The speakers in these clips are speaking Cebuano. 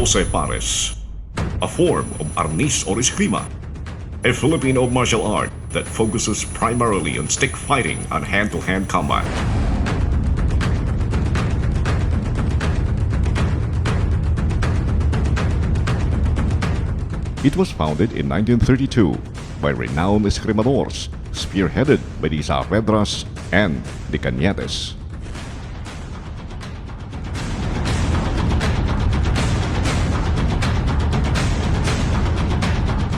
Doce Pares, a form of Arnis or Eskrima, a Filipino martial art that focuses primarily on stick fighting and hand-to-hand combat. It was founded in 1932 by renowned eskrimadors, spearheaded by the Saavedras and the Cañetes.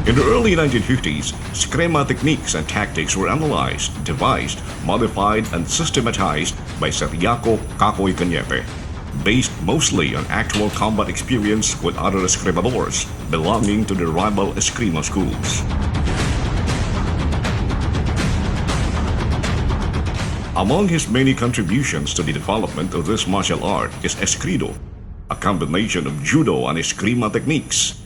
In the early 1950s, Eskrima techniques and tactics were analyzed, devised, modified, and systematized by Ciriaco Cacoy Cañete, based mostly on actual combat experience with other eskrimadors belonging to the rival Eskrima schools. Among his many contributions to the development of this martial art is Eskrido, a combination of judo and Eskrima techniques.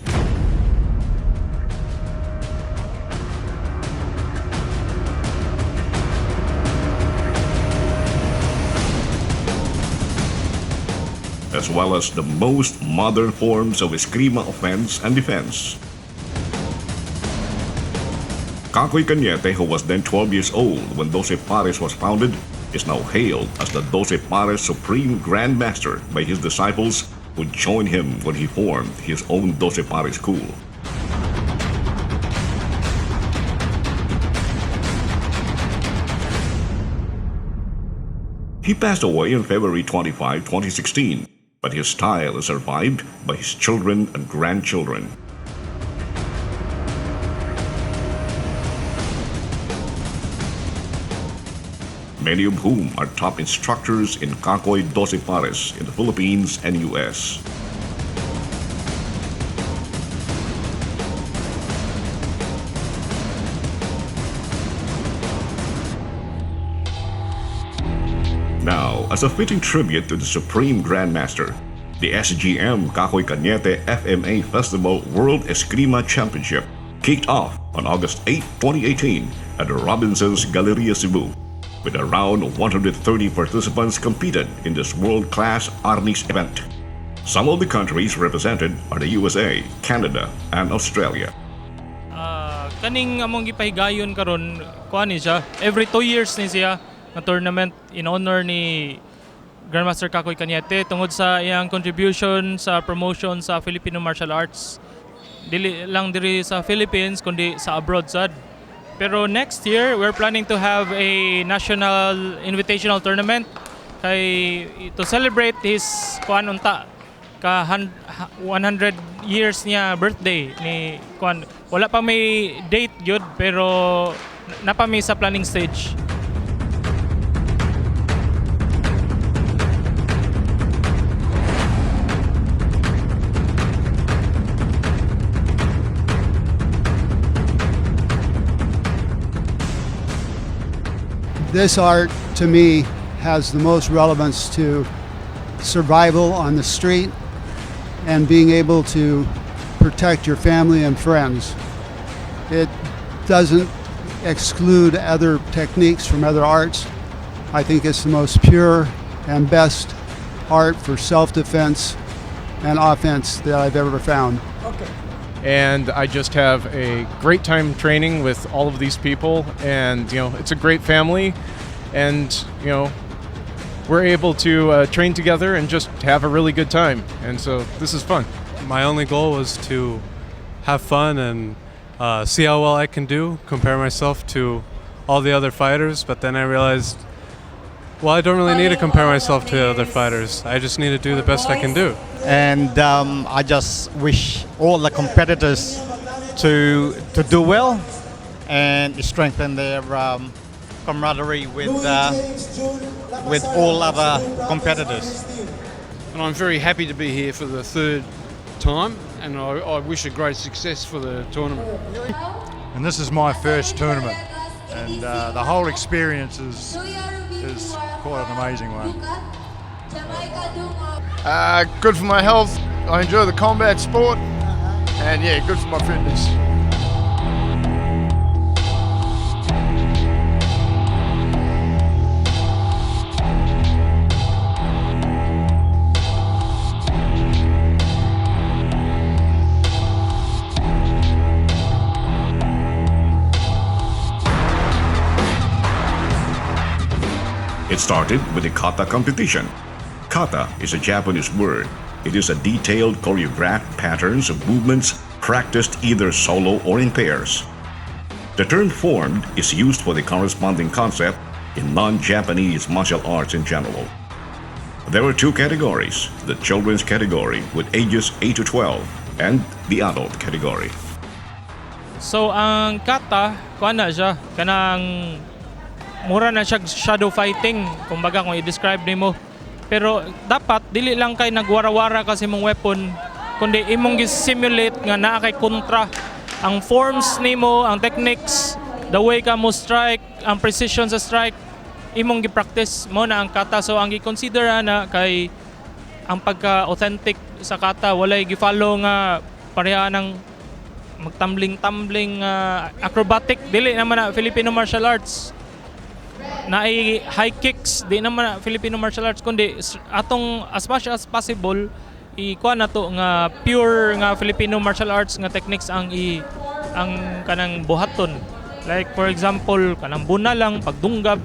As well as the most modern forms of Eskrima offense and defense. Cacoy Cañete, who was then 12 years old when Doce Pares was founded, is now hailed as the Doce Pares Supreme Grandmaster by his disciples, who joined him when he formed his own Doce Pares school. He passed away on February 25, 2016, but his style is survived by his children and grandchildren, many of whom are top instructors in Cacoy Doce Pares in the Philippines and US. Now, as a fitting tribute to the Supreme Grandmaster, the SGM Cacoy Cañete FMA Festival World Eskrima Championship kicked off on August 8, 2018 at the Robinson's Galleria Cebu, with around 130 participants competed in this world-class Arnis event. Some of the countries represented are the USA, Canada, and Australia. Ah, kaning among gipahigayon karon, kuan ni siya, every 2 years ni siya nga tournament in honor ni Grandmaster Cacoy Cañete tungod sa iyang contribution sa promotion sa Filipino martial arts, dili lang diri sa Philippines kundi sa abroad sad. Pero next year we're planning to have a national invitational tournament kay to celebrate his kuan unta ka 100 years niya birthday ni kuan. Wala pa may date gyud, pero napa mi sa planning stage. This art, to me, has the most relevance to survival on the street and being able to protect your family and friends. It doesn't exclude other techniques from other arts. I think it's the most pure and best art for self defense and offense that I've ever found. And I just have a great time training with all of these people, and it's a great family, and we're able to train together and just have a really good time, and so this is fun. My only goal was to have fun and see how well I can do, compare myself to all the other fighters. But then I realized, well, I don't really need to compare myself to the other fighters. I just need to do the best I can do. And I just wish all the competitors to do well and strengthen their camaraderie with all other competitors. And I'm very happy to be here for the third time, and I wish a great success for the tournament. And this is my first tournament, and the whole experience is quite an amazing one. Good for my health. I enjoy the combat sport, and yeah, good for my fitness. It started with the kata competition. Kata is a Japanese word. It is a detailed choreographed patterns of movements practiced either solo or in pairs. The term "formed" is used for the corresponding concept in non-Japanese martial arts in general. There were two categories, the children's category with ages 8 to 12 and the adult category. So ang kata, kuan na siya, kanang mura na siya shadow fighting, kumbaga kung i-describe nimo. Pero dapat dili lang kay nagwara-wara ka sa imong weapon, kundi imong gi-simulate nga naa kay kontra. Ang forms nimo, ang techniques, the way ka mo strike, ang precision sa strike, imong gi-practice mo na ang kata. So ang gi-consider na kay ang pagka-authentic sa kata, walay gi-follow nga pareha ng magtumbling-tumbling, acrobatic. Dili naman na Filipino martial arts. Naay high kicks, di naman na Filipino martial arts, kundi atong as much as possible ikuha na to nga pure nga Filipino martial arts nga techniques ang kanang buhaton. Like for example, kanang buna lang, pagdunggab.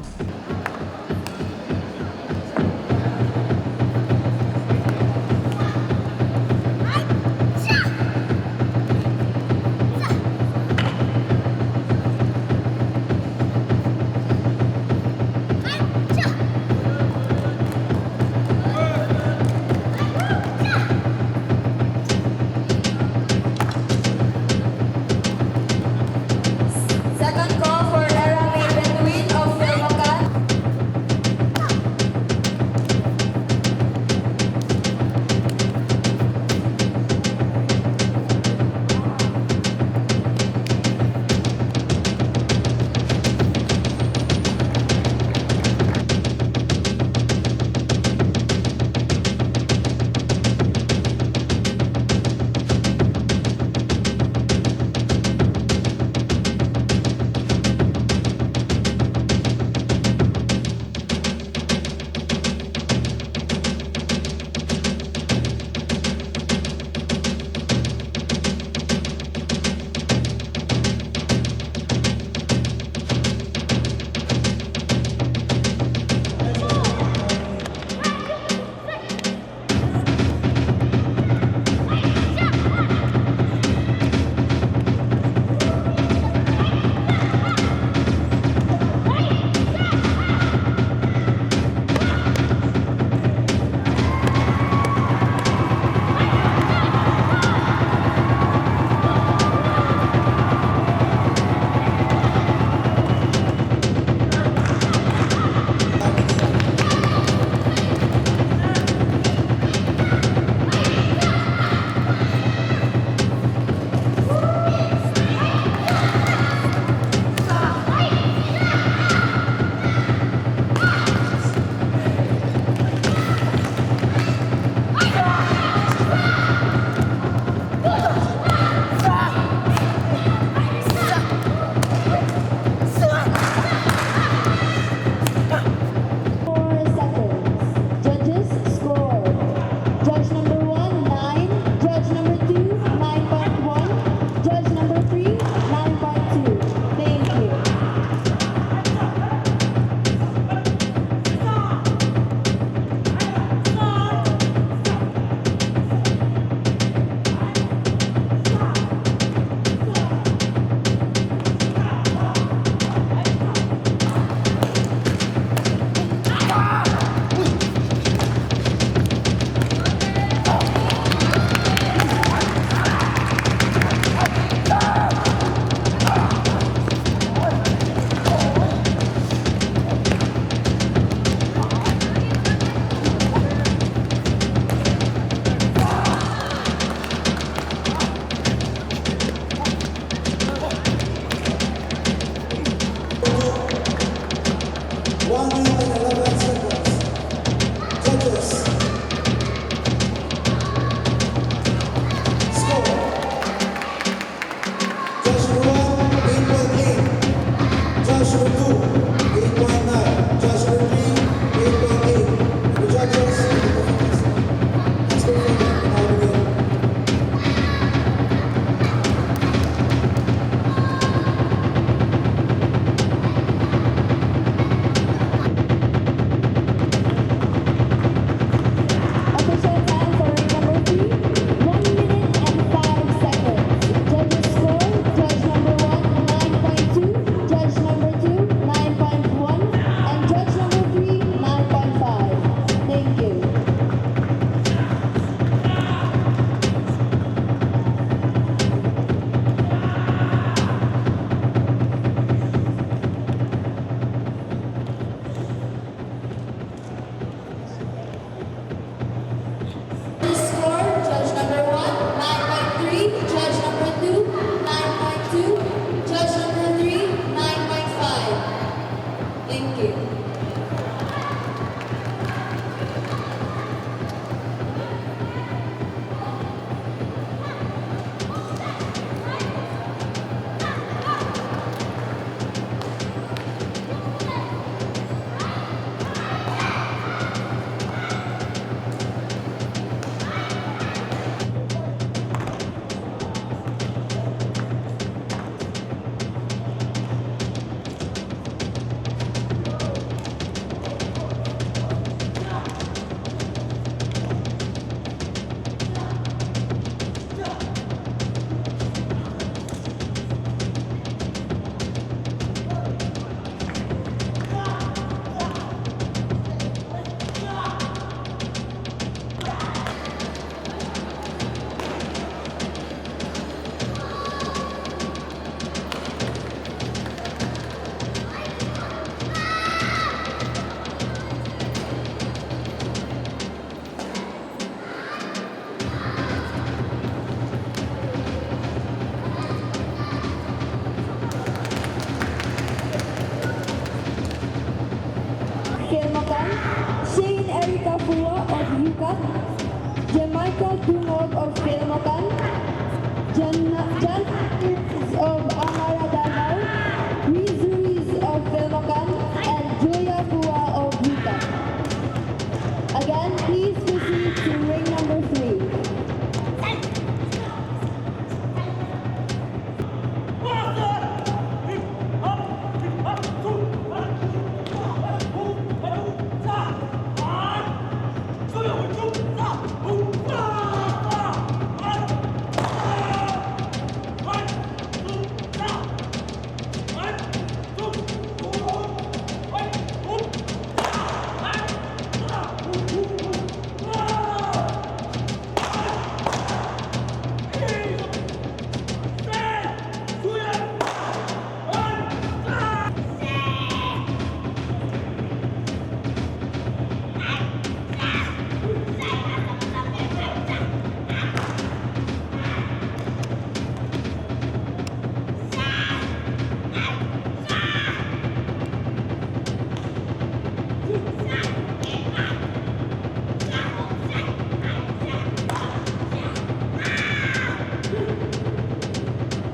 Second call for Era May Betuin of Philmacan.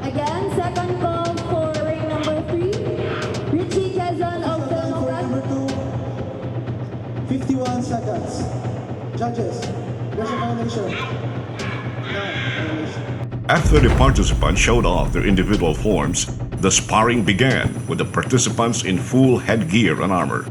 Again, second call for ring number 3, Richie Quezon of Time for Philmocraft. number 2, 51 seconds. Judges, there's a violation. Nine violation. After the participants showed off their individual forms, the sparring began with the participants in full headgear and armor.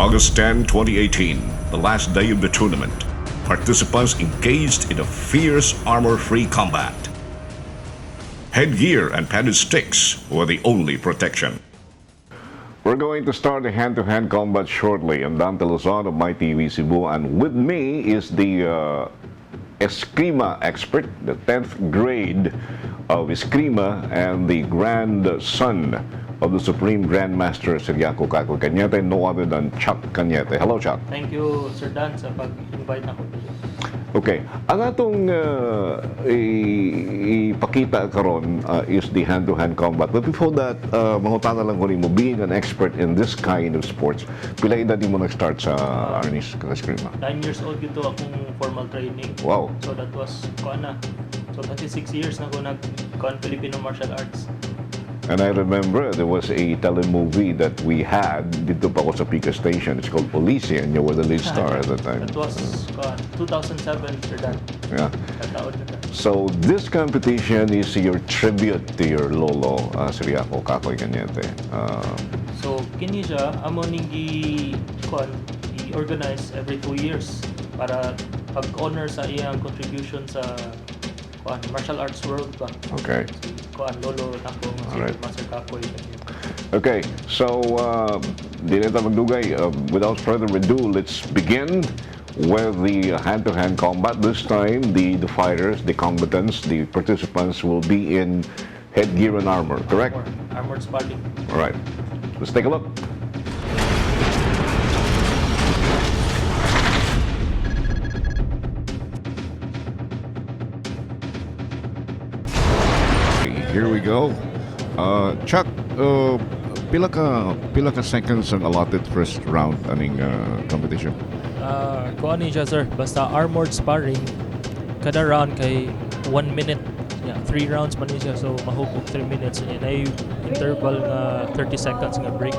August 10, 2018, the last day of the tournament, participants engaged in a fierce armor-free combat. Headgear and padded sticks were the only protection. We're going to start the hand-to-hand combat shortly. I'm Dante Luzon of MyTV Cebu, and with me is the Eskrima expert, the 10th grade of Eskrima, and the grandson of the Supreme Grandmaster Ciriaco Cacoy Cañete, no other than Chuck Cañete. Hello, Chuck. Thank you, Sir Dan, sa pag-invite nako. Okay. Ang atong ipakita karon is the hand-to-hand combat. But before that, mangutana lang ko nimo, being an expert in this kind of sports, pila edad mo nag-start sa Arnis Eskrima? 9 years old gyud to akong formal training. So that was kuan na. So 36 years na ko nag kuan Filipino martial arts. And I remember there was a telemovie that we had dito pa ako sa Pico Station. It's called Police, and you were the lead star at the time. That was kuan 2007, Sir Dan. Kataon na. So this competition is your tribute to your lolo, Ciriaco Cacoy Cañete. So kini siya amo ning gi kuan i-organize every 2 years para pag-honor sa iyang contribution sa kuan martial arts world ba. Si kuan lolo nako nga si Master Cacoy Cañete. Okay, so di na ta magdugay. Without further ado, let's begin with the hand-to-hand combat. This time, the fighters, the combatants, the participants will be in headgear and armor, correct? Armored sparring. All right. Let's take a look. Here we go. Chuck, pila ka seconds ang allotted first round aning competition? Kuan ni siya, sir, basta armored sparring kada round kay 1 minute. Yeah, 3 rounds man ni siya, so mahug og 3 minutes and ay interval nga 30 seconds nga break.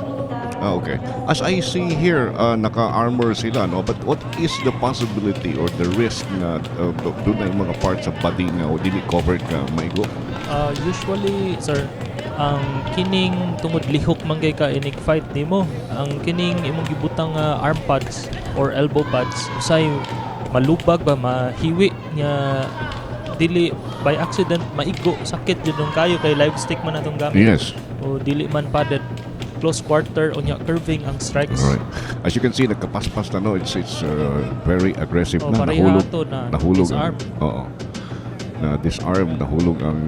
Ah, okay. As I see here, naka-armor sila, no? But what is the possibility or the risk na duna yung mga parts sa body nga o dili covered ka maigo? Usually, sir, ang kining tungod lihok man kay ka inig fight nimo, ang kining imong gibutang nga arm pads or elbow pads usay Malubag ba, mahiwi nya dili by accident maigo, sakit jud nung kayo kay live stick man atong gamit. O dili man padded, close quarter, unya curving ang strikes. Alright. As you can see, nagkapaspas na, no. It's very aggressive Oh, na. pareha Nahulog. ato na Nahulog. disarm. Oo. Na disarm, nahulog ang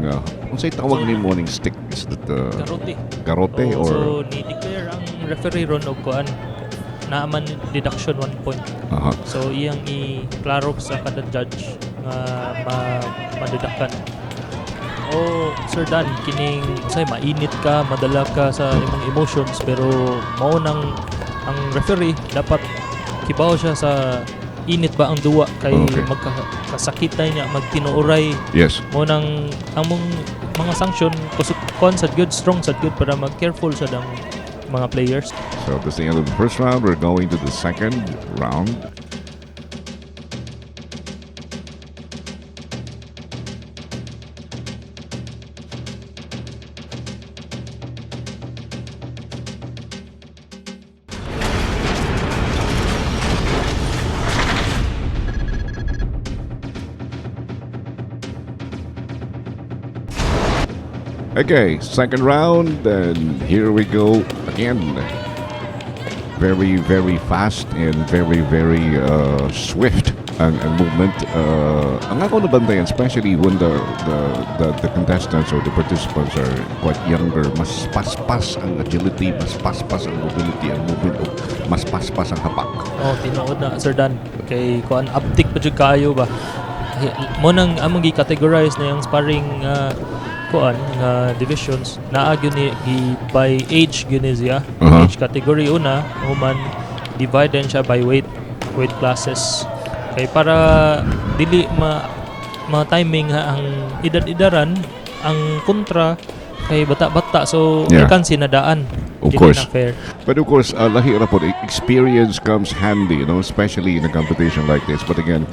unsay tawag So, ni morning stick? Is that Garote. Garote Oo, or so ni-declare ang referee ron og kuan, naaman deduction 1 point. So iyang i-klaro sa kada judge nga ma madeductan. O Sir Dan, kining say mainit ka, madala ka sa imong emotions, pero mao nang ang referee dapat kibaw siya sa init ba ang duwa kay magkasakitan niya, magtinuoray. Mao nang among mga sanction kusog kuan sad good, strong sad good para mag-careful sad ang mga players. So that's the end of the first round. We're going to the second round. Okay, second round, and here we go again. Very, very fast and very, very swift ang movement. Ang ako nabantayan, especially when the contestants or the participants are quite younger, mas paspas ang agility, mas paspas ang mobility, ang movement, o mas paspas ang hapak. Oh, tinuod na, Sir Dan. Kay kuan, uptick pa jud kayo ba. Mo nang among gi-categorize na yung sparring kuan nga divisions naa gyud ni gi by age gyud ni siya. Age category una, human divide din siya by weight classes. Kay para dili ma ma-timing ha ang edad-edaran, ang kontra kay bata-bata, so kan sinadaan. Of Dili course. na fair. But of course, lahi ra pod, experience comes handy, especially in a competition like this. But again,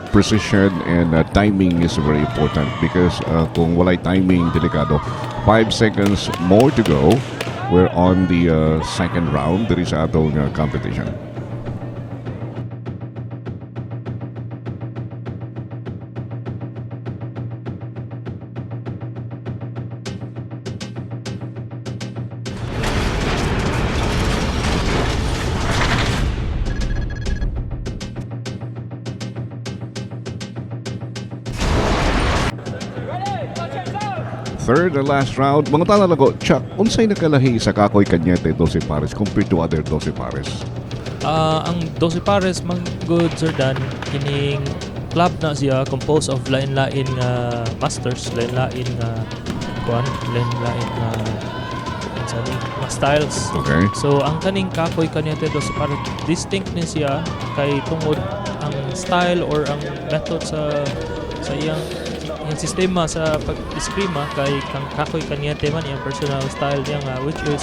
precision and timing is very important because kung walay timing, delikado. 5 seconds more to go. We're on the second round diri sa atong competition. Third and last round. Mga lang ko, Chuck, unsay nakalahi sa Kakoy Cañete Doce Pares compared to other Doce Pares? Ah, ang Doce Pares man good, Sir Dan, kining club na siya composed of lain-lain nga masters, lain-lain nga kuan, lain-lain nga unsa ni, mga styles. So ang kaning Kakoy Cañete Doce Pares distinct ni siya kay tungod ang style or ang method sa iyang sistema sa pag-eskrima kay kang Kakoy Cañete man iyang personal style niya nga which is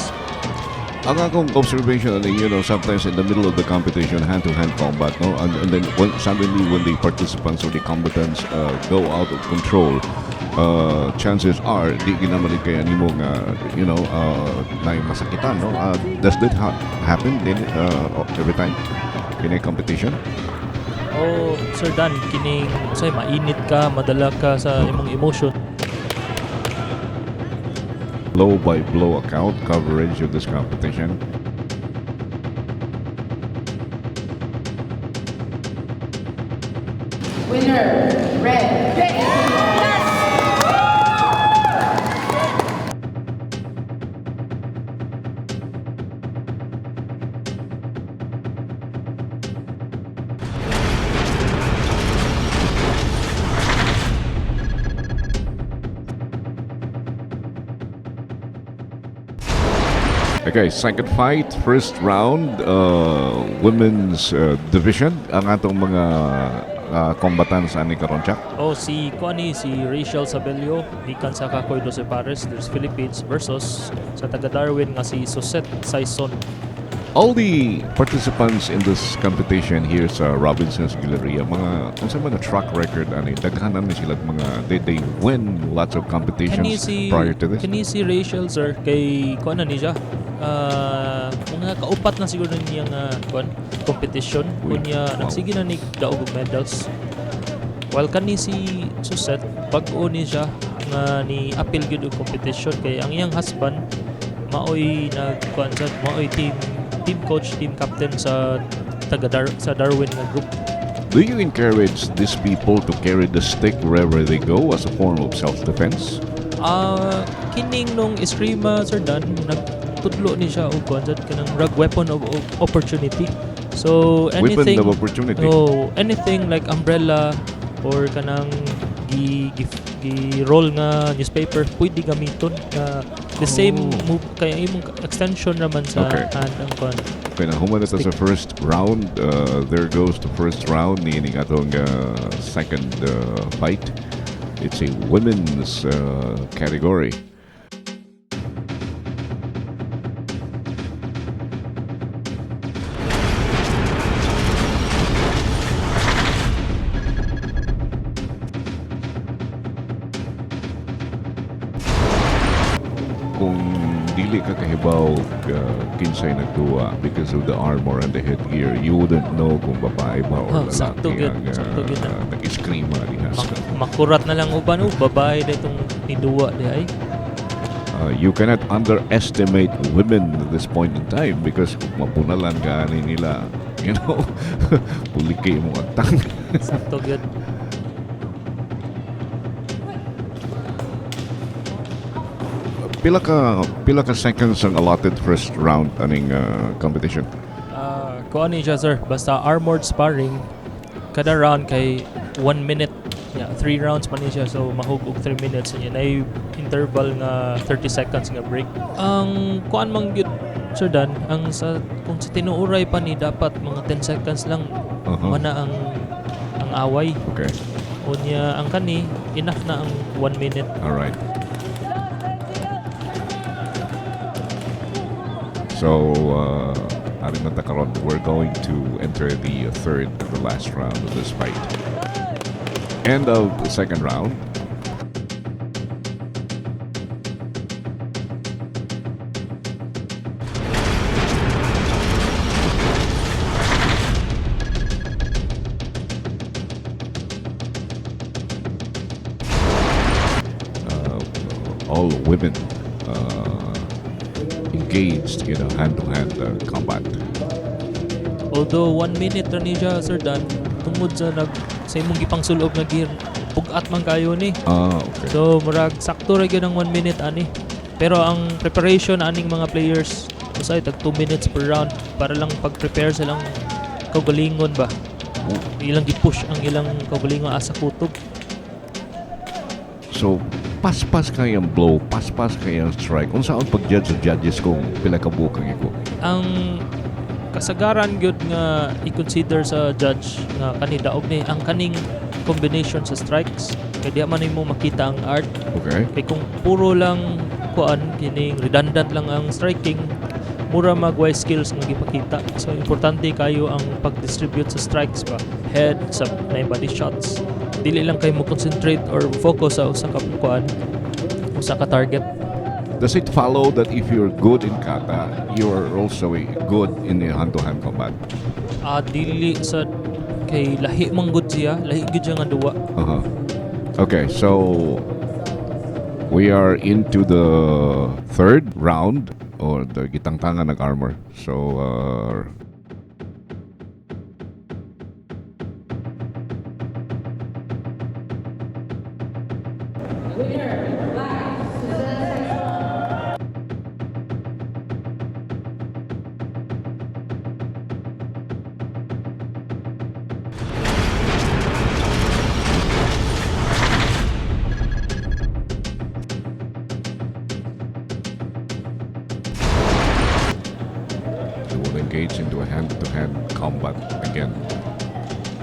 Ang akong observation, sometimes in the middle of the competition, hand-to-hand combat, no, and then suddenly when the participants or the combatants go out of control, chances are, di ginaman kaya nimo nga, na masakitan, no? Does that happen in, every time in a competition? Oh, Sir Dan, kining say mainit ka, madala ka sa imong emotion. Blow by blow account coverage of this competition. Winner, red. Okay, second fight, first round, women's division. Ang atong mga combatants ani karon, Chuck. Oh, si kuani si Rachel Sabelio gikan sa Kakoy Doce Pares, there's Philippines, versus sa taga Darwin nga si Sosette Saison. All the participants in this competition here sa Robinson's Galleria, mga unsa mga track record ani, daghanan ni sila mga they win lots of Kani competitions si prior to this. Kani si Rachel, sir, kay kuan na ni siya. Mga kaupat na siguro niya nga kuan competition. Uy, Unya wow. nagsige na ni daog og medals. While kani si Suzette, bag-o ni siya nga ni apil gyud og competition kay ang iyang husband maoy nagkuan sa maoy team team coach, team captain sa taga sa Darwin nga group. Do you encourage these people to carry the stick wherever they go as a form of self-defense? Ah, kining nung Eskrima, Sir Dan, nagtudlo ni siya og kuan sad kanang rag weapon of opportunity. So Weapon anything of opportunity. Oh, anything like umbrella or kanang gi roll nga newspaper pwede gamiton nga the same move kay imong extension naman sa hand ang kuan. Okay, na human na ta sa Stick. first round. There goes the first round. Niining atong second fight. It's a women's category. Kung dili ka kahibaw kinsay nagduwa because of the armor and the headgear, you wouldn't know kung babae ba or Oh, lalaki sakto gyud, ang sakto gyud na. nag-eskrima diha. Makurat na lang uban o babae da itong niduwa di ay. You cannot underestimate women at this point in time because kung mapunalan ka ani nila, puliki mo agtang. Sakto gyud. Pila ka seconds ang allotted first round aning competition? Kuan ni siya, sir, basta armored sparring kada round kay 1 minute. Yeah, 3 rounds man ni siya, so mahug og 3 minutes niya na interval nga 30 seconds nga break. Ang kuan man gyud, Sir Dan, ang sa kung sa tinuuray pa ni dapat mga 10 seconds lang mana ang away. Unya ang kani enough na ang 1 minute. All right. So, ari na ta karon, we're going to enter the third and the last round of this fight. End of the second round. All women engaged in a hand-to-hand combat. Although 1 minute ra ni siya, Sir Dan, tungod sa nag sa imong gipangsulob nga gear, bugat man kayo ni. So murag sakto ra gyud ang 1 minute ani. Pero ang preparation aning mga players usay tag 2 minutes per round para lang pag-prepare silang kaugalingon ba. Ilang gi-push ang ilang kaugalingon asa kutob. So paspas kayang blow, paspas kayang strike. Unsa ang pag-judge sa judges kung pila ka buok ang iko? Ang kasagaran gyud nga i-consider sa judge nga kani daog ni ang kaning combination sa strikes kay di man nimo makita ang art. Kay kung puro lang kuan kining redundant lang ang striking, mura magway skills nga gipakita. So importante kayo ang pag-distribute sa strikes ba, head sa na body shots. Dili lang kay mo concentrate or focus sa usa ka kuan, usa ka target. Does it follow that if you're good in kata, you're also a good in the hand-to-hand combat? Dili sa kay lahi man gud siya, lahi gud siya nga duwa. Okay, so we are into the third round or the gitangtangan ng armor. So Winner, Black, Suzette Sexton. They will engage into a hand-to-hand combat again.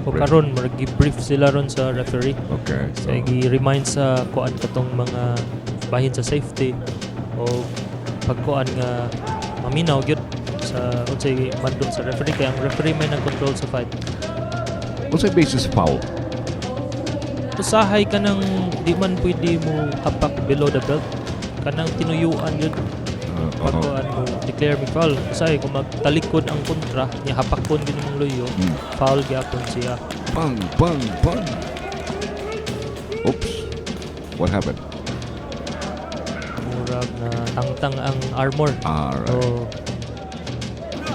O karon murag gi-brief sila ron sa referee. So, gi-remind sa kuan katong mga bahin sa safety o pagkuan nga maminaw gyud sa unsay mando sa referee kay ang referee may nag-control sa fight. Unsay basis foul? Usahay ka nang di man pwede mo kapak below the belt. Kanang tinuyuan yun. Pagkuan mo declare mig foul. Usay kung magtalikod ang kontra, niya hapakon gini mong luyo, foul gyapon siya. Bang, bang, bang. Oops. What happened? Murag na tangtang ang armor. Alright. So,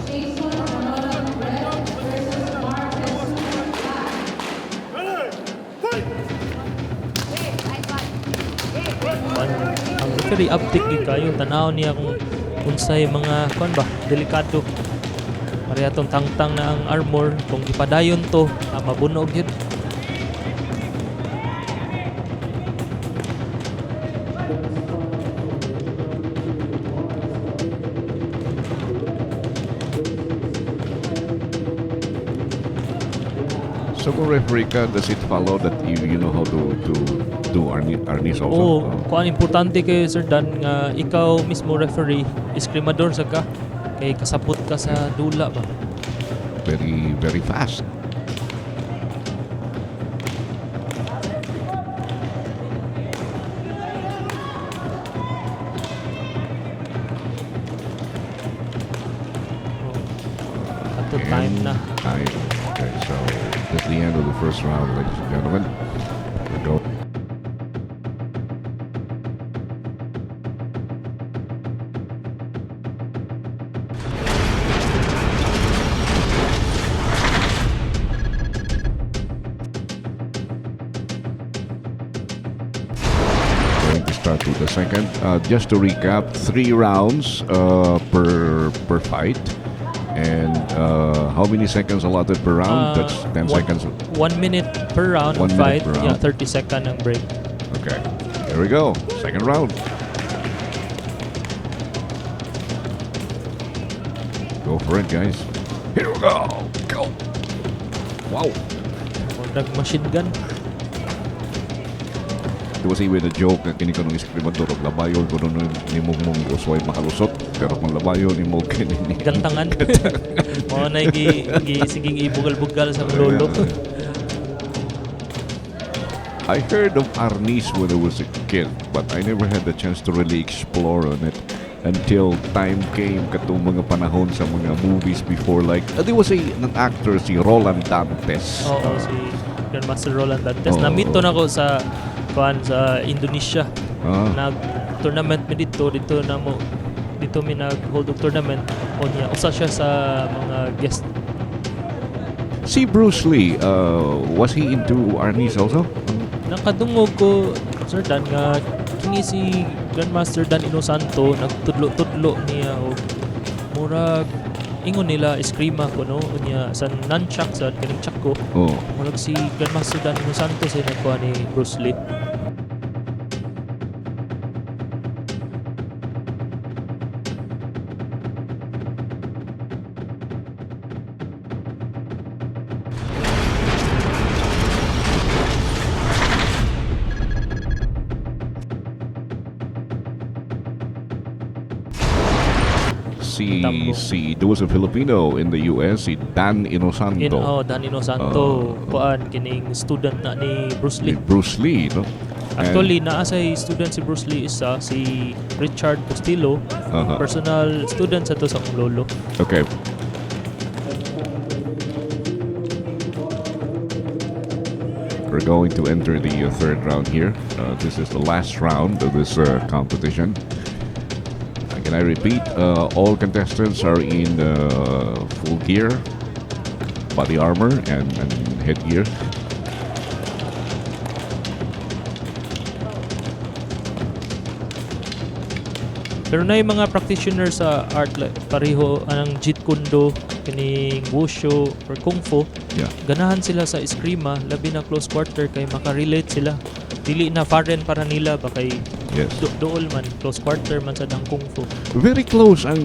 Jason Anolan, red versus Mark Jesus, black. Kuan, ang referee uptick gyud kayo, tan-aw niya kung unsay mga kuan ba, delikado. Pareha tong tangtang na ang armor, kung ipadayon to, mabunog gyud. So kung referee ka, does it follow that you know how to do arnis also? Oo, kuan, importante kay Sir Dan nga ikaw mismo referee, eskrimador sa ka kay kasabot ka sa dula ba. Very, very fast. Ato time na. Time. Okay, so that's the end of the first round, ladies and gentlemen. We're going to start with the second. Just to recap, three rounds per fight. And how many seconds allotted per round? That's 10 seconds. 1 minute per round 1 of minute fight. per Yeah, round. 30 second ang break. Okay. Here we go. Second round. Go for it, guys. Here we go. Go. Wow. Murag machine gun. There was even a joke na kini kanong eskrimador og labayon kuno ni mong mong usway makalusot, pero kung labayon ni mo kini ni Gantangan. Mao na gi siging ibugal-bugal sa lolo. I heard of Arnis when I was a kid, but I never had the chance to really explore on it until time came katong mga panahon sa mga movies before, like there was a an actor, si Roland Dantes. Oo, si Grandmaster Roland Dantes. Oo. Na-meet to nako sa kuan sa Indonesia. Ah. Nag tournament mi dito, dito na mo dito mi nag hold og tournament unya usa siya sa mga guest. Si Bruce Lee, was he into Arnis also? Nakadungog ko, Sir Dan, nga kini si Grandmaster Dan Inosanto nagtudlo-tudlo niya og murag ingon nila eskrima ko, no, unya sa nunchuck, sa kaning chakko. Oh. Murag si Grandmaster Dan Inosanto sa nagkuha ni Bruce Lee. Si Tambo. Si there was a Filipino in the US, si Dan Inosanto. In, oh, Dan Inosanto, kuan kining student na ni Bruce Ni Lee. Bruce Lee, no? Actually, naa say student si Bruce Lee isa, si Richard Bustillo, personal student sa to sa akong lolo. Okay. We're going to enter the third round here. This is the last round of this competition. Can I repeat? All contestants are in full gear, body armor, and headgear. Pero na yung mga practitioner sa art like, pareho anang Jeet Kune Do, kining Wushu or Kung Fu. Ganahan sila sa eskrima, labi na close quarter kay makarelate sila. Dili na foreign para nila ba kay duol man, close quarter man sa dang Kung Fu. Very close ang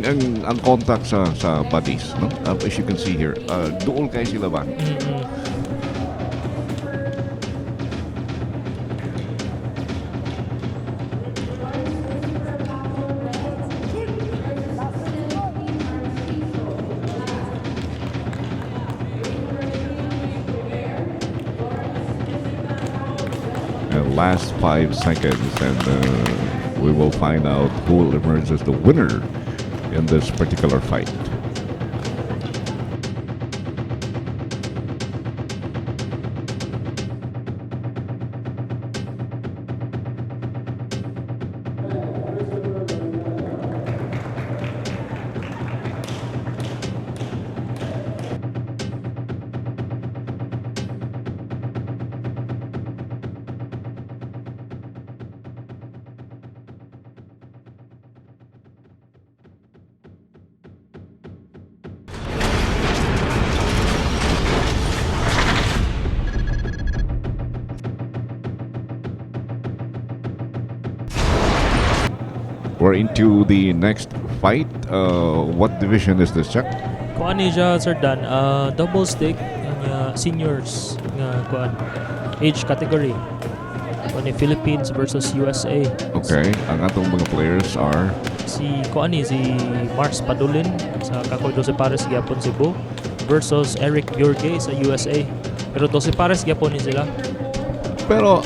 contact sa bodies, no? As you can see here. Duol kay sila ba? Mm-mm. And last 5 seconds, and we will find out who will emerge as the winner. in this particular fight. We're into the next fight. What division is this, Chuck? Kuan ni siya, Sir Dan, double stick nga seniors nga kuan age category. Kuan ni Philippines versus USA. Okay, ang atong mga players are Si kuan ni si Mars Padulin sa Kakoy Doce Pares gyapon Cebu versus Eric Bjorge sa USA. Pero Doce Pares gyapon ni sila. Pero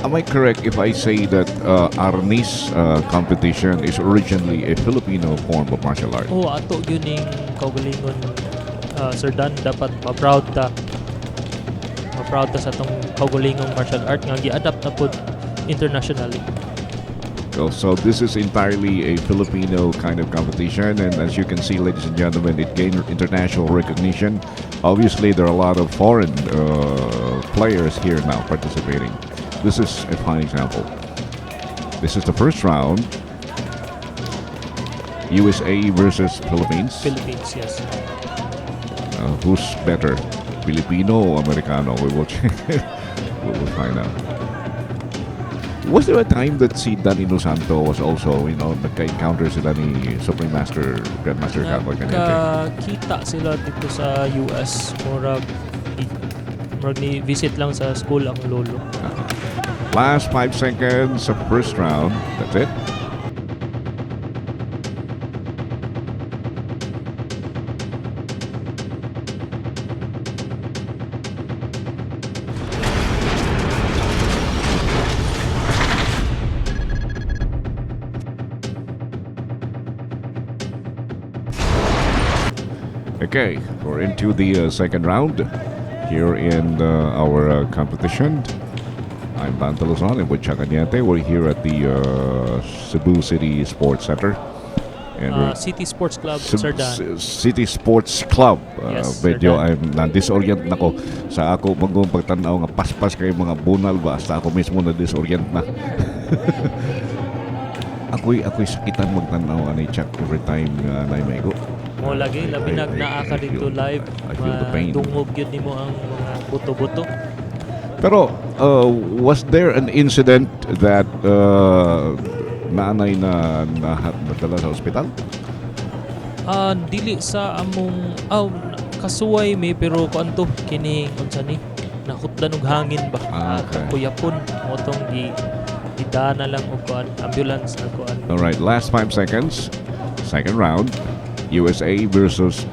am I correct if I say that Arnis competition is originally a Filipino form of martial art? Oh, ato gyud ning kaugalingon, Sir Dan, dapat ma-proud ta. Ma-proud ta sa atong kaugalingong martial art nga gi-adapt na pud internationally. Well, so this is entirely a Filipino kind of competition, and as you can see, ladies and gentlemen, it gained international recognition. Obviously, there are a lot of foreign players here now participating. This is a fine example. This is the first round. USA versus Philippines. Philippines, yes. Who's better, Filipino or Americano? We will check. We will find out. Was there a time that si Dan Inosanto was also nagka-encounter sila ni Supreme Master, Grandmaster Cacoy Cañete? Nagkakita sila dito sa US, murag ni visit lang sa school ang lolo. Last 5 seconds of first round. That's it. Okay, we're into the second round here in our competition. I'm Dan Luzon and with Chuck Cañete. We're here at the Cebu City Sports Center. And we're City Sports Club, Sir Dan. City Sports Club. Yes, Sir Medyo Dan. I'm na-disorient na ko sa ako bagong pagtanaw nga paspas kay mga bunal ba, hasta ako mismo na disorient na. Ako'y sakitan magtanaw ani Chuck every time nga uh, maigo. Mo lagi, labi nag naa ka dito live, I feel the pain. Dungog gyud nimo ang mga buto-buto. Pero was there an incident that naanay na nadala sa ospital? Ah, dili sa among aw kasuway mi, pero kuan to kining unsa ni, nahutdan og hangin ba. Ah, okay. Kuyapon mo tong gi gidana lang og kuan ambulance na kuan. All right, last 5 seconds. Second round, USA versus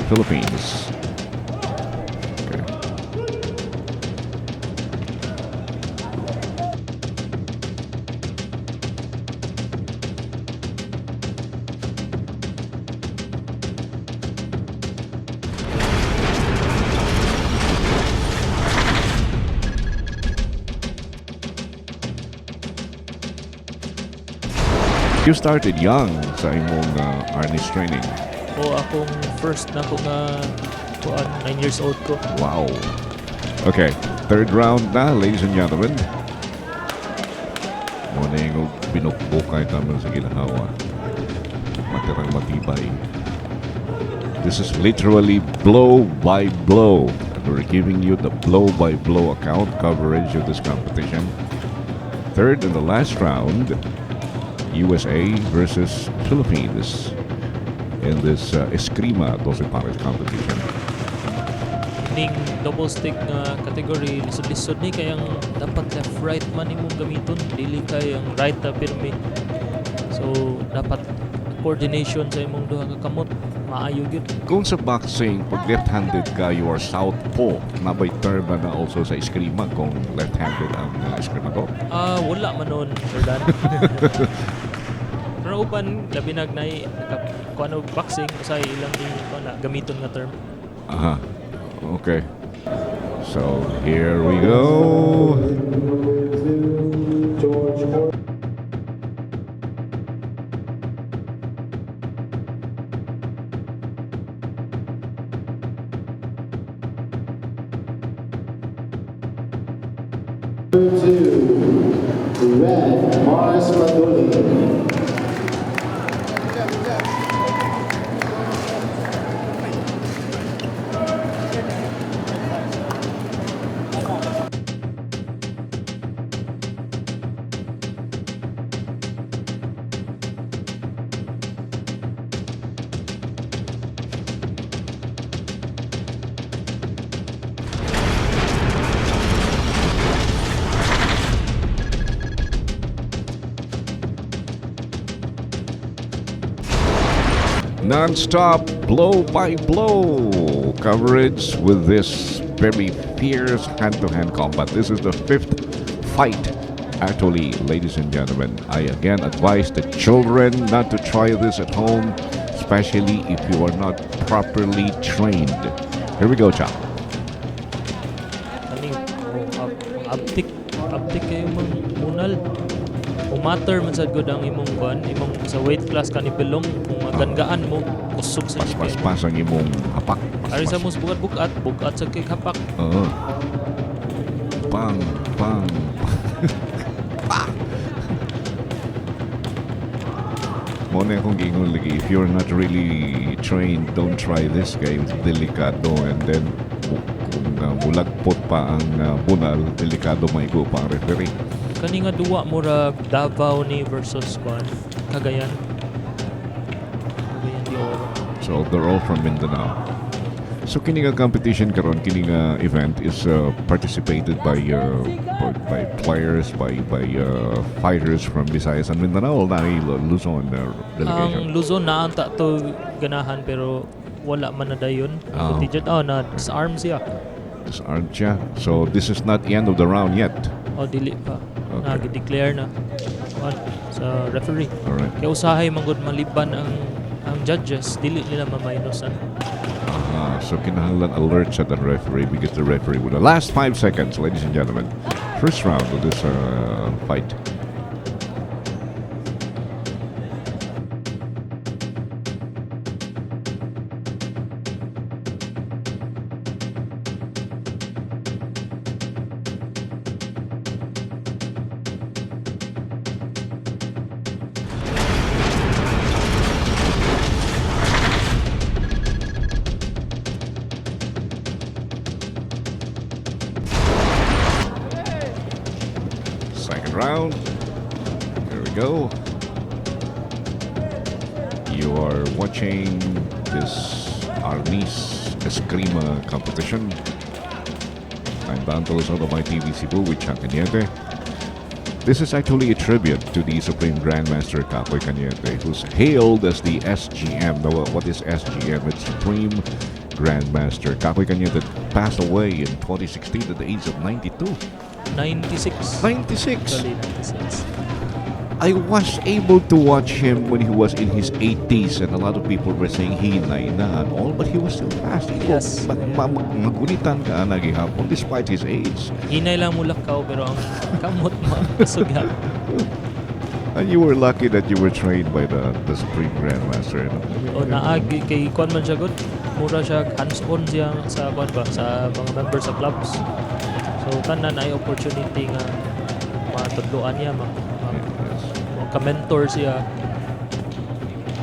Philippines. Okay. You started young sa imong Arnis training. O akong first na ko nga kuan, 9 years old ko. Wow. Okay, third round na, ladies and gentlemen. Mo na yung binukbukay taman sa ginhawa. Matirang matibay. This is literally blow by blow. And we're giving you the blow by blow account coverage of this competition. Third and the last round, USA versus Philippines in this Eskrima Doce Pares competition. Ning double stick nga category, lisod-lisod ni kay ang dapat left right man imong gamiton, dili kay ang right na pirmi. So dapat coordination sa imong duha ka kamot maayo gyud. Kung sa boxing, pag left-handed ka, you are southpaw. Naa bay term na na also sa eskrima kung left-handed ang eskrima ko? Ah, wala man nun, Sir Dan. Pero Pero uban labi nag nay kuan og boxing usahay ilang di kuan na gamiton nga term. Aha. Okay. So here we go. Two, red, Mars Maduli. Non-stop, blow by blow coverage with this very fierce hand-to-hand combat. This is the fifth fight. Actually, ladies and gentlemen, I again advise the children not to try this at home, especially if you are not properly trained. Here we go, Chap. Kani, oh, abtik abtik kayo mang bunal. Umatter man sad gud ang imong kuan, imong sa weight class ka ni belong kung magan-gaan mo kusog sa Pas pas pas ang imong hapak. Pas, Ari pas. sa mos bugat-bugat, bugat sa kay hapak. Oo. Pang, pang, pang. Mao na akong giingon lagi, if you're not really trained, don't try this kay delikado, and then kung mulagpot pa ang bunal, delikado maigo pa ang referee. Kani nga duwa murag Davao ni versus kuan Cagayan. Cagayan de Oro. So they're all from Mindanao. So kini nga competition karon, kini nga event is participated by players, by fighters from Visayas and Mindanao, o naay Luzon delegation? Ang Luzon na anta to ganahan pero wala man na dayon. Ah. Contingent, oh, na disarm siya. Disarmed siya. So this is not the end of the round yet. O dili pa. Okay. Na declare na kuan sa referee. Alright. Kaya usahay man gud maliban ang judges, dili nila ma-minusan. Ah, so kinahanglan alert sa the referee because the referee would the last 5 seconds, ladies and gentlemen. First round of this fight. Second round. There we go. You are watching this Arnis Eskrima competition. I'm Dan Tolosano of ITV Cebu with Chuck Cañete. This is actually a tribute to the Supreme Grandmaster Capoy Cañete, who's hailed as the SGM. Now, what is SGM? It's Supreme Grandmaster. Capoy Cañete passed away in 2016 at the age of 92. 96. 96. Actually, 96. I was able to watch him when he was in his 80s, and a lot of people were saying hinay na and all, but he was still fast. He Yes. Magunitan ka na gihapon despite his age. Hinay lang mulakaw pero ang kamot makusog. And you were lucky that you were trained by the Supreme Grandmaster. You know? O naagi kay kuan man siya gud. Mura siya hands-on siya sa kuan ba sa mga members sa clubs. So tanan ay opportunity nga matudloan niya, ka-mentor siya.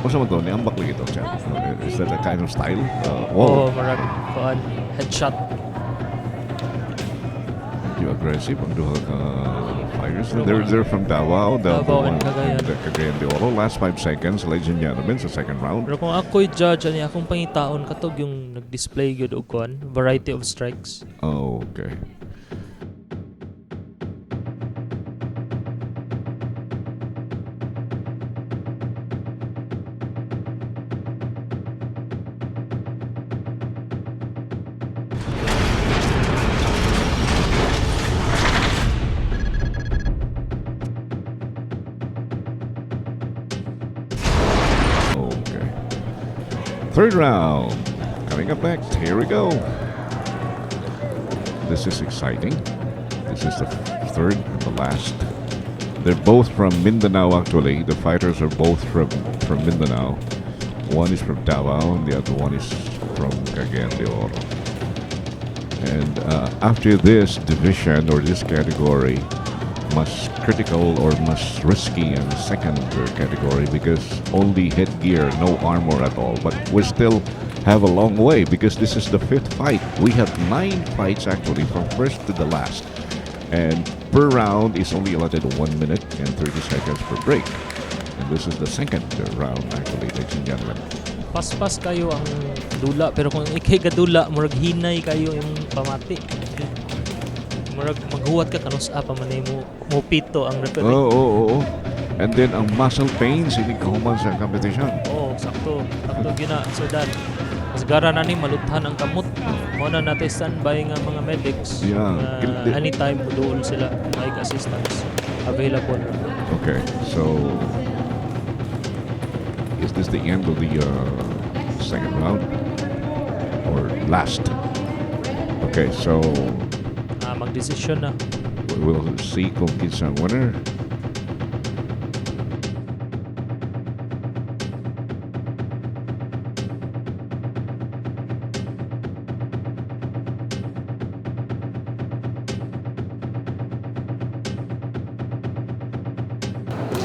Unsa man to? Niambak lagi to siya. Is that a kind of style? Oh, Wow. marag kuan headshot. Medyo aggressive ang duha ka fighters. They're from Davao. Davao and Cagayan. And Cagayan de Oro. Last 5 seconds, ladies and gentlemen, sa second round. Pero kung ako'y judge ani akong pangitaon katog yung nag-display gyud og kuan, variety of strikes. Oh, okay. Third round. Coming up next. Here we go. This is exciting. This is the third and the last. They're both from Mindanao, actually. The fighters are both from Mindanao. One is from Davao, and the other one is from Cagayan de Oro. And after this division or this category, mas critical or mas risky ang second category because only headgear, no armor at all. But we still have a long way because this is the fifth fight. We have nine fights actually from first to the last. And per round is only allotted 1 minute and 30 seconds per break. And this is the second round actually, ladies and gentlemen. Paspas kayo ang dula, pero kung ikay gadula, murag hinay kayo yung pamati. Murag maghuwat ka kanus-a pa man mo mo pito ang referee. Oo. And then ang muscle pains, hindi kahuman sa competition. Oo, sakto. Sakto gina, Sir Dan. Masgara na ni maluthan ang kamot. Mao na natin standby nga mga medics. Nga anytime moduol sila, may assistance available. Okay, so is this the end of the second round or last? Okay, so Ah, magdesisyon na. We will see kung kinsa ang winner.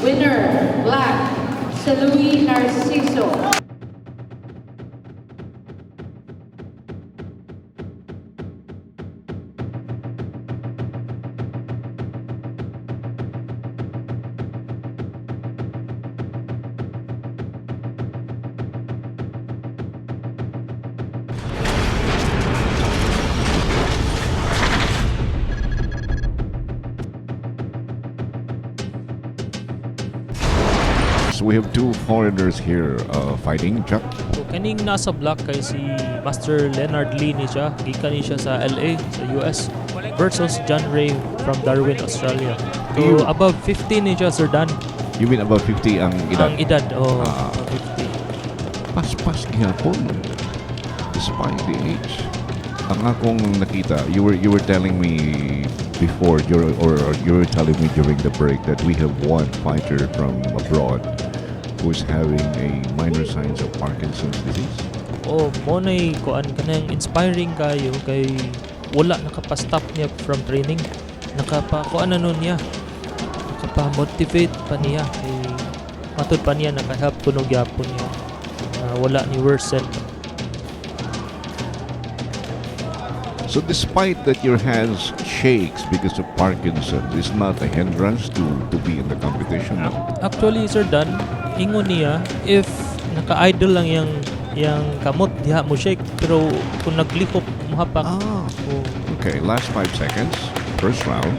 Winner, Black, Selui Narciso. So we have two foreigners here fighting. Chuck. So kaning nasa black kay si Master Leonard Lee ni siya, gikan ni siya sa LA sa US versus John Ray from Darwin, Australia. So above 50 ni siya, Sir Dan. You mean about 50 ang edad? Ang edad, oh, Ah. above 50. Paspas gihapon despite the age. Ang akong nakita, you were telling me before, or you were telling me during the break that we have one fighter from abroad who's having a minor signs of Parkinson's disease. Oh, mo nay kuan kanang inspiring kayo kay wala nakapa-stop niya from training. Nakapa kuan na nun niya. Nakapa-motivate pa niya kay matud pa niya naka-help kuno gyapon niya. Ah, wala ni worsen. So despite that your hands shakes because of Parkinson's, it's not a hindrance to be in the competition, no? Actually, Sir Dan, ingon niya, if naka-idle lang yang kamot diha mo shake, pero kung naglihok mohapak. Ah. Oh. Okay, last 5 seconds. First round.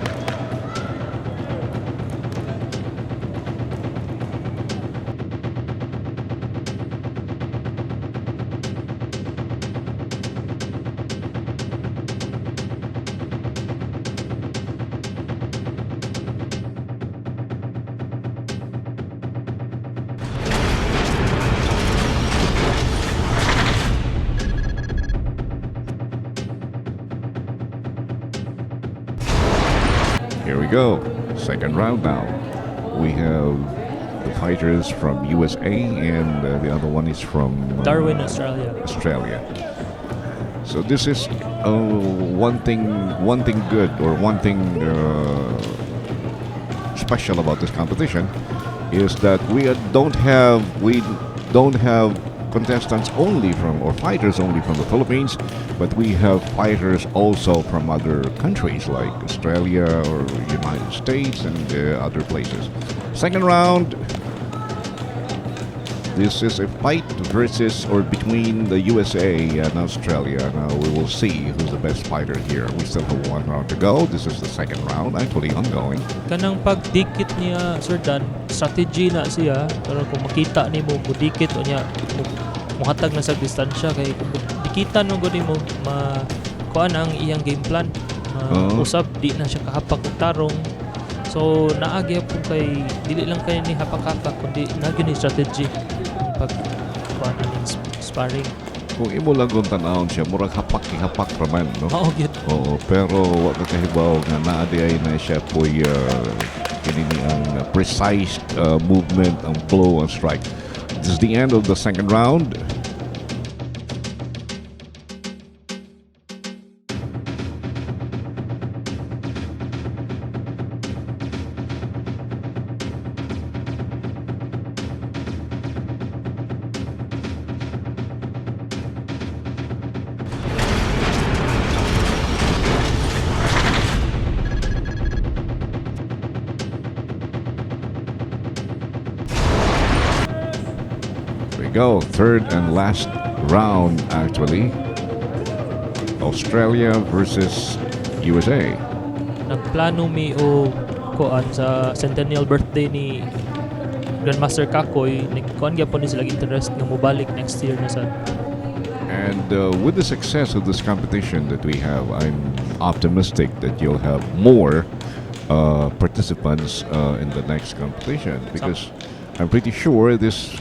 Here we go. Second round now. We have the fighters from USA and the other one is from Darwin, Australia. Australia. So this is one thing good or one thing special about this competition is that we don't have contestants only from or fighters only from the Philippines, but we have fighters also from other countries like Australia or United States and other places. Second round. This is a fight versus or between the USA and Australia. Now we will see who's the best fighter here. We still have one round to go. This is the second round, actually ongoing. Kanang pagdikit niya, Sir Dan, strategy na siya. Pero kung makita nimo mudikit o niya muhatag na sa distansya kay kung dikitan mo gud nimo ma kuan ang iyang game plan. Ma, Oo. Usab di na siya kahapak og tarong. So naa gyapon kay dili lang kay ni hapak-hapak kundi naa gyud ni strategy ang pag kuan aning sparring. Kung imo lang kung tan-awon siya, murag hapak-hapak raman, no? Mao gyud. Oo, pero wa ka kahibaw nga naa diay na siya po'y kini ni ang precise movement, ang blow, ang strike. This is the end of the second round. Here we go. Third and last round, actually. Australia versus USA. Nagplano mi og kuan sa centennial birthday ni Grandmaster Kakoy, nagkuan gyapon ni sila interest nga mobalik next year na sad. And with the success of this competition that we have, I'm optimistic that you'll have more participants in the next competition, because I'm pretty sure this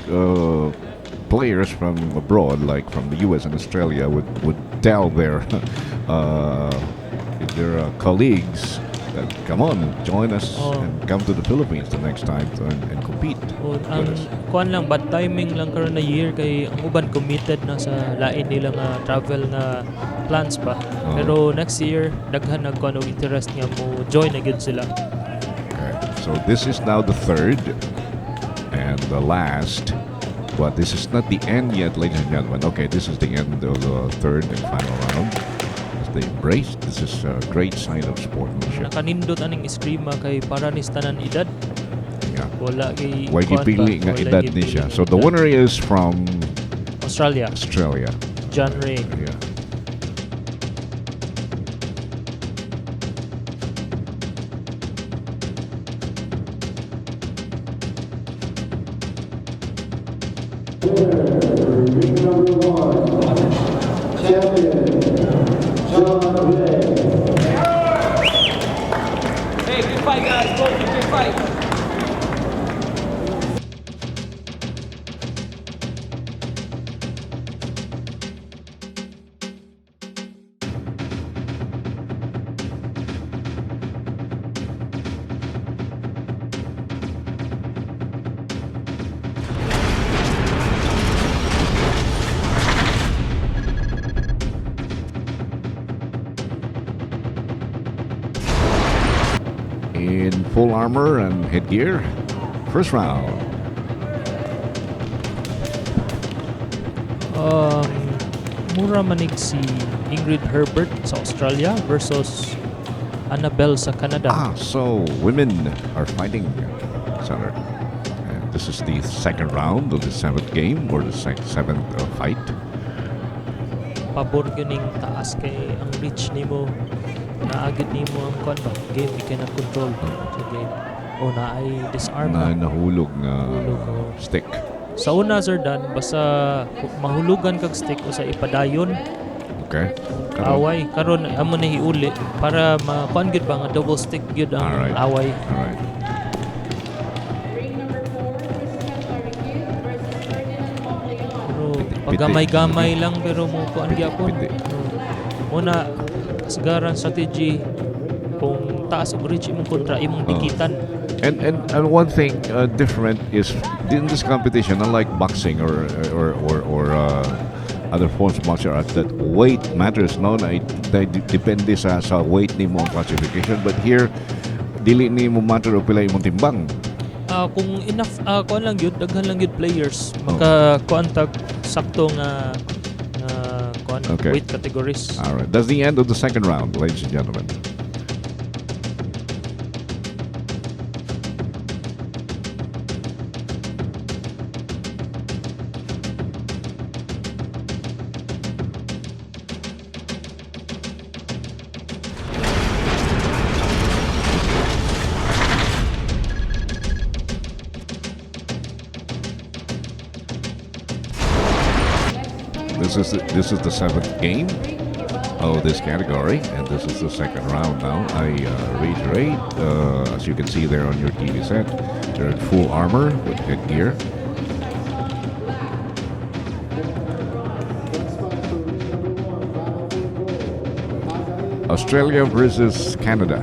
players from abroad, like from the US and Australia, would tell their colleagues that come on, join us and come to the Philippines the next time and compete O, ang with us. Kuan lang, bad timing lang karon na year kay ang uban committed na sa lain nila nga travel nga plans pa. Oo. Pero next year daghan nagkuan og interest nga mo join na gyud sila. Okay. So this is now the third and the last, but this is not the end yet, ladies and gentlemen. Okay, this is the end of the third and final round. As they embrace, this is a great sign of sportsmanship. Nakanindot aning eskrima kay para ni sa tanan edad. Wala kay Way kuan ba? gipili nga Walay edad ni gipili siya. nga So the edad. Winner is from Australia. Australia. John Ray. Yeah. Ring number 1, champion, John Ray. Hey, good fight, guys. Both good fight. In full armor and headgear. First round. Mura manig si Ingrid Herbert sa Australia versus Annabelle sa Canada. Ah, so women are fighting, Senator. And this is the second round of the seventh game or the seventh fight. Pabor gyud ning taas kay ang reach nimo, naagid nimo ang kuan ba, game, you cannot control the game o naay disarm Na na. Nahulog nga Nahulog, oo. Stick. Sa una, Sir Dan, basta mahulugan kag stick o sa ipadayon. Karon. Away karon amo na hiuli para makuan gyud ba nga double stick gyud ang away. Alright. Ring number 4, Christian Arreguin versus Ferdinand Monleon. Pero paggamay-gamay lang pero mo kuan gyapon. Muna kasagaran strategy kung taas og reach imong kontra, imong Oh. dikitan. And one thing different is in this competition, unlike boxing or other forms of martial arts, that weight matters. No, na depende sa weight nimo ang classification. But here, dili nimo matter og pila imong timbang. Ah, kung enough kuan lang gyud, daghan lang gyud players maka kuan tag sakto nga kuan weight categories. All right, that's the end of the second round, ladies and gentlemen. This is the seventh game of this category, and this is the second round now. I reiterate, as you can see there on your TV set, they're in full armor with headgear. Australia versus Canada.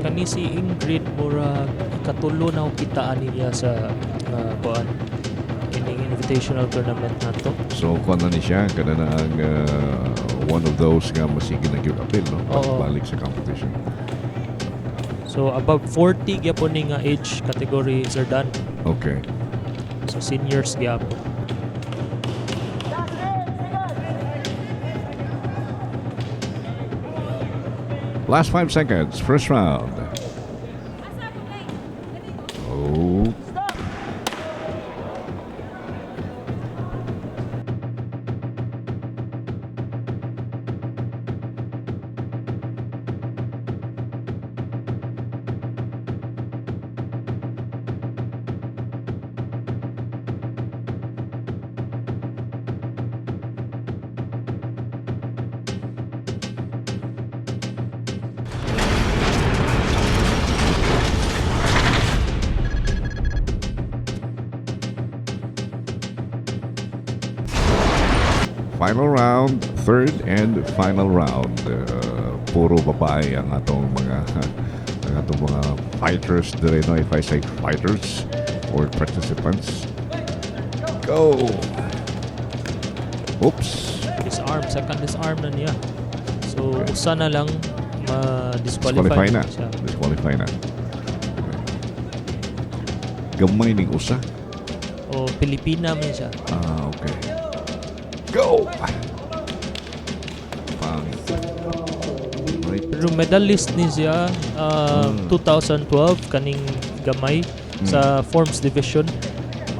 Kani si Ingrid, murag ikatulo na og kitaan niya sa kuan ining invitational tournament nato. So kuan na ni siya, kana na ang one of those nga masige na gyud apil, no? Oo. Balik sa competition. So above 40 gyapon ni nga age category, Sir Dan. So seniors gyapon. Last 5 seconds, first round. Oh. Final round, third and final round. Puro babae ang atong mga fighters dire, no, if I say fighters or participants. Go. Oops. Disarm, second disarm na niya. So usa na lang, ma-disqualify Disqualify na. siya. Disqualify na. Gamay ning usa. O Pilipina man siya. Ah, okay. Go! Pangit. Right. Pero medalist ni siya 2012 kaning gamay sa forms division.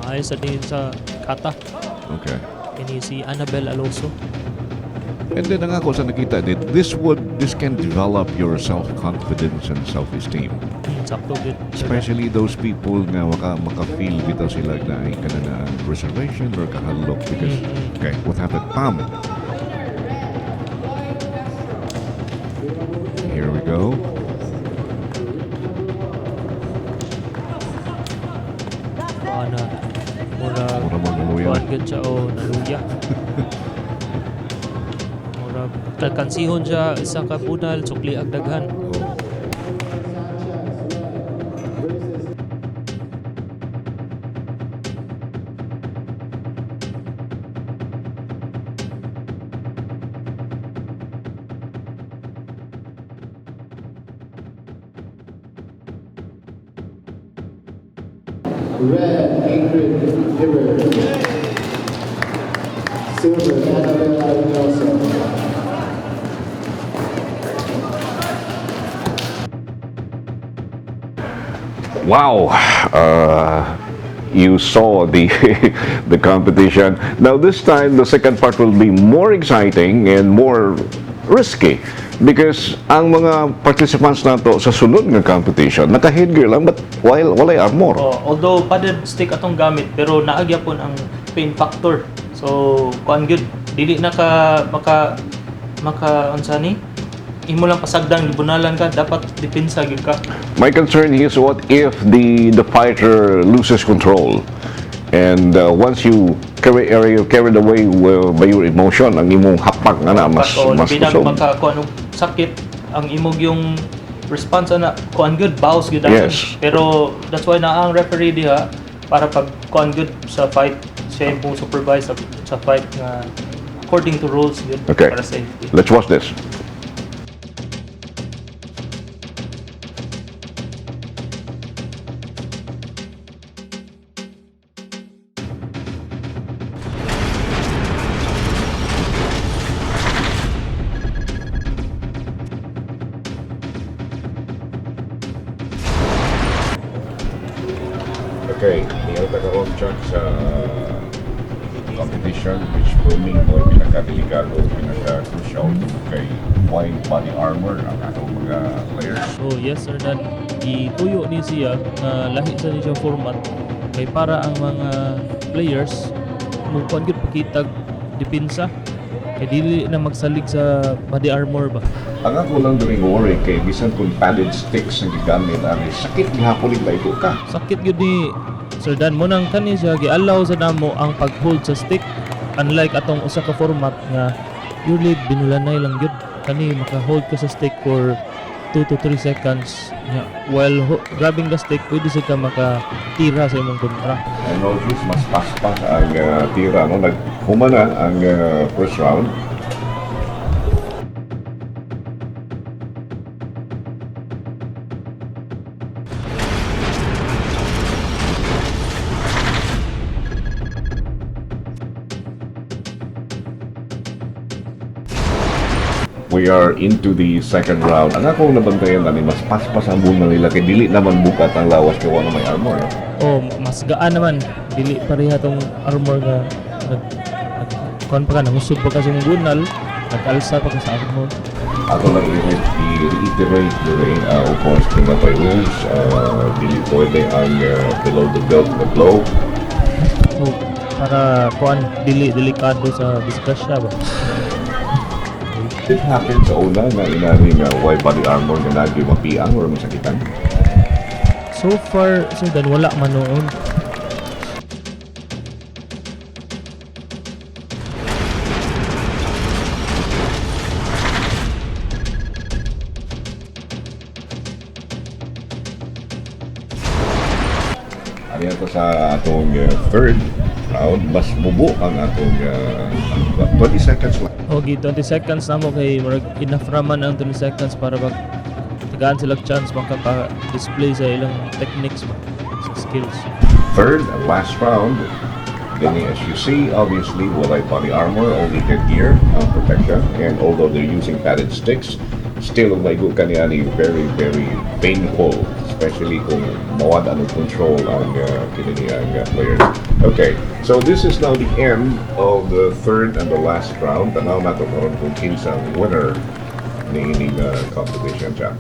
Maayo sa din sa kata. Kini si Annabel Alonso. And then ang ako sa nakita din, this can develop your self-confidence and self-esteem. Sakto gud. Especially those people nga maka-feel bitaw sila na ay kana na reservation or kahadlok because okay, what happened? Pam. Here we go. Ana mura Mura magluya. Kuan gud siya o naluya. Mura kansihon siya isa ka bunal, sukli ag daghan. Oh. Red, Ingrid Hibbert. Silver, Annabella Alonso. Wow. You saw the competition. Now this time the second part will be more exciting and more risky because ang mga participants nato sa sunod nga competition naka-headgear lang but while walay armor. Oh, although padded stick atong gamit, pero naa gyapon ang pain factor. So kuan gyud, dili na ka maka maka unsa ni? Imo lang pasagdan gibunalan ka, dapat depensa gyud ka. My concern is, what if the fighter loses control and once you carry or you carried away by your emotion, ang imong hapak nga na mas O mas labi na kusog. maka kuan og sakit ang imong yung response ana, kuan gyud, bawas gyud. Pero that's why naa ang referee diha para pag kuan gyud sa fight, siya yung supervise sa fight nga according to rules gyud para safety. Let's watch this. Okay, niya ta karon, Chuck, sa competition which for me mo pinaka-delikado, pinaka-crucial kay white body armor ang atong mga players. Oh yes, Sir Dan. Gituyo ni siya nga lahi sa ni siya format kay para ang mga players mo kuan gyud, pakitag depensa kay dili na magsalig sa body armor ba. Ang ako lang doing worry kay bisan kung padded sticks ang gigamit ani, sakit gihapon ig baigo ka. Sakit gyud ni Sir Dan mo nang kani siya gi-allow sa namo ang pag-hold sa stick, unlike atong usa ka format nga purely binulanay lang gyud. Kani maka-hold ka sa stick for 2 to 3 seconds nya, while grabbing the stick pwede sa ka makatira sa imong kontra. I notice mas paspas ang tira, no? Naghuman na ang first round. We are into the second round. Ang akong nabantayan na mas paspas ang bunal nila kay dili naman bukat ang lawas kay wala may armor. No? Oh, mas gaan naman, dili pareha tong armor nga nag, nag kuan pa ka, nangusog pa ka sa imong bunal, nag-alsa pa ka sa armor. Ako lang i-reiterate during, of course, kung may rules, dili pwede ang below the belt na blow. So para kuan, dili delikado sa disgrasya ba. It happened sa una nga inani nga why body armor nga nagi mapiang or masakitan? So far, Sir Dan, wala man noon. Ano to sa atong third round, mas mubo ang atong 20 seconds lang. Okay, 20 seconds na mo kay murag enough raman ang 20 seconds para mag tagaan sila chance makapa-display sa ilang techniques ba, sa skills. Third and last round. Then as you see, obviously, walay body armor, only headgear protection. And although they're using padded sticks, still ang maigo kaniani very, very painful, especially kung mawad ang control ang kini ang players. Okay, so this is now the end of the third and the last round. Tanaw nato karon kung kinsa ang winner ni ining competition, Jack.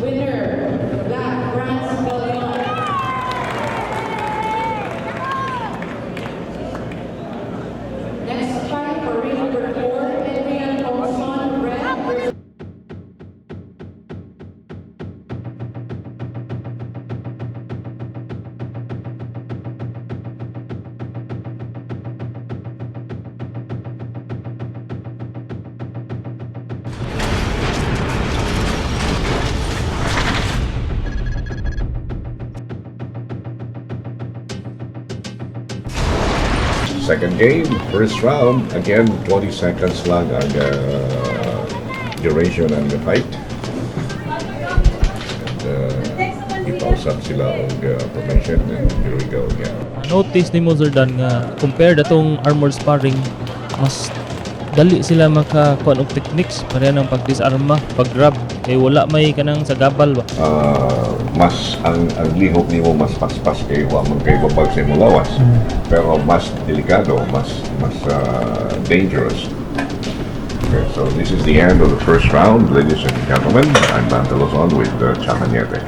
Winner, Black Franz Galeon. Next fight for ring number 4, Adrian Olson, red versus Second game, first round. Again, 20 seconds lang ang duration ng the fight. And ipausap sila og formation and here we go again. Notice ni mo, Sir Dan, nga compare atong armor sparring, mas dali sila makakuan og techniques pareha ng pag-disarma, pag-grab kay wala may kanang sagabal ba. Mas ang lihok nimo mas paspas kay wa man kay babag sa imong lawas. Pero mas delikado, mas dangerous. Okay, so this is the end of the first round, ladies and gentlemen. I'm Dan Lozon with Cha Cañete.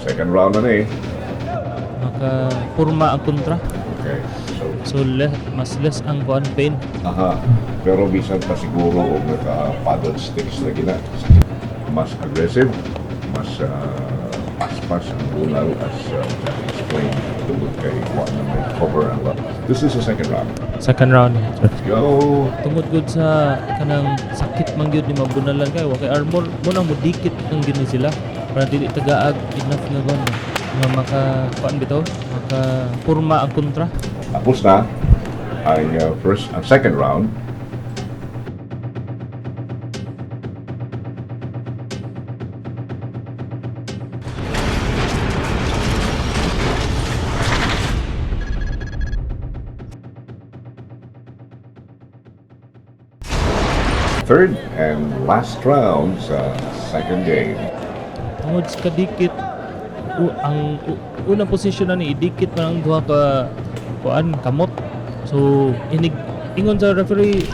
Second round na eh. Maka-purma ang kontra. Okay. So, So mas less ang kuan pain. Aha. Pero bisan pa siguro og naka-paddle sticks lagi na. Mas aggressive, mas paspas ang bunal as Jack explained tungod kay wa na may cover ang lot. This is the second round. Second round. Let's go. Tungod gud sa kanang sakit man gyud ni mabunalan kay wa kay armor mo nang modikit ang gini sila para dili tagaag enough nga kuan ba, nga maka kuan bitaw maka purma ang kontra. Tapos na ang first ang second round. Third and last round sa second game. Tungod sa kadikit ang unang posisyon na ni idikit man ang duha ka kuan kamot. So inig ingon sa referee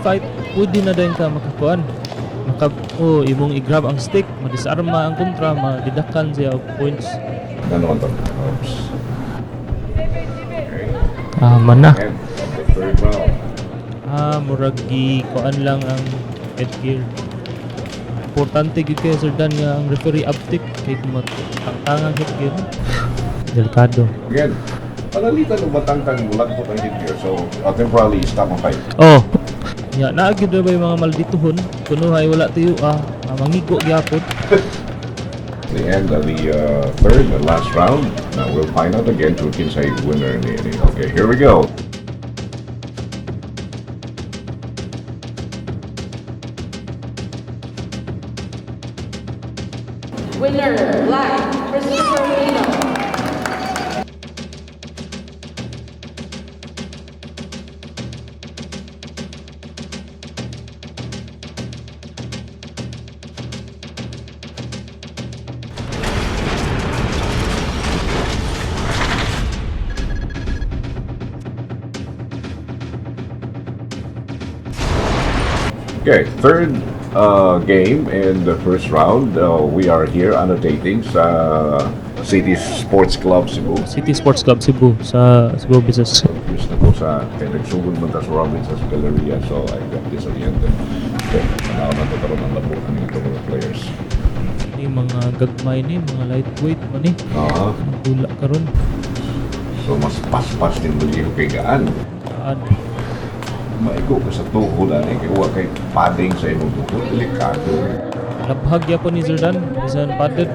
fight, pwede na din ka makakuan. Maka oh, imong i-grab ang stick, madisarma ang kontra, madidakan siya og points. Ano to? Oops. Ah, mana. End of the third round. Ah, murag gi kuan lang ang headgear. Importante gyud kay Sir Dan nga ang referee uptick kay matangtang ang headgear. Delikado. Again, panalitan ng matangtang mulagpot ang headgear. So, temporarily stop ang fight. Oh. Ya, naa gyud ba yung mga maldituhon? Kunuhay wala tiyo ah, ah mangigo gyapon. The end of the third and last round. Now we'll find out again kung kinsay winner ni. Okay, here we go. Winner, Black, Christopher Reno. Okay, third game in the first round. We are here annotating sa City Sports Club Cebu. City Sports Club Cebu sa Cebu Business. Confused na ko sa kay nagsugod man ta sa Robinson's Galleria, so I got disoriented. Okay, tanaw na to karon ang labo ng itong mga players. Ni mga gagmay ni, mga lightweight man ni. Ah. Hula karon. So mas paspas din mo dito kay gaan. Gaan. Maigo ka sa tuhod ani kay wa kay padding sa imong tuhod, delikado. Labhag gyapon ni Jordan, bisan padded.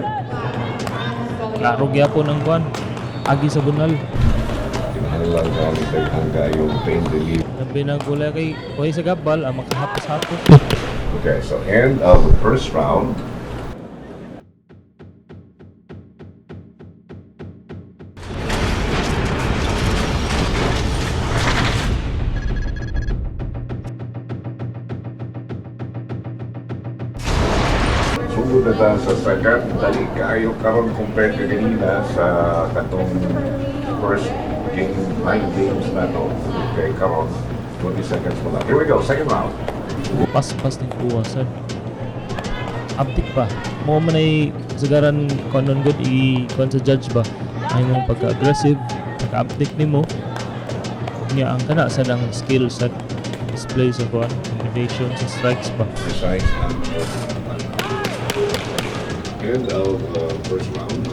Klaro gyapon ang kuan. Agi sa bunal. Kinahanglan ka ni daghan kayong pain relief. Labi na gulay kay kuhay sa gabal ang makahapos-hapos. Okay, so end of the first round. Sugod na ta sa second. Dali kaayo karon compared ka ganina sa katong first game, 9 games na to. Okay, karon 20 seconds mo lang. Here we go, second round. Paspas ng kuwasan. Abtik pa. Mo man ay sagaran kanon good i kuan sa judge ba. Ay mong pagka-aggressive, pagka-abtik nimo. Niya ang kana sa ang skill sa display sa kuan, combination sa strikes ba. Precise and end of the first round.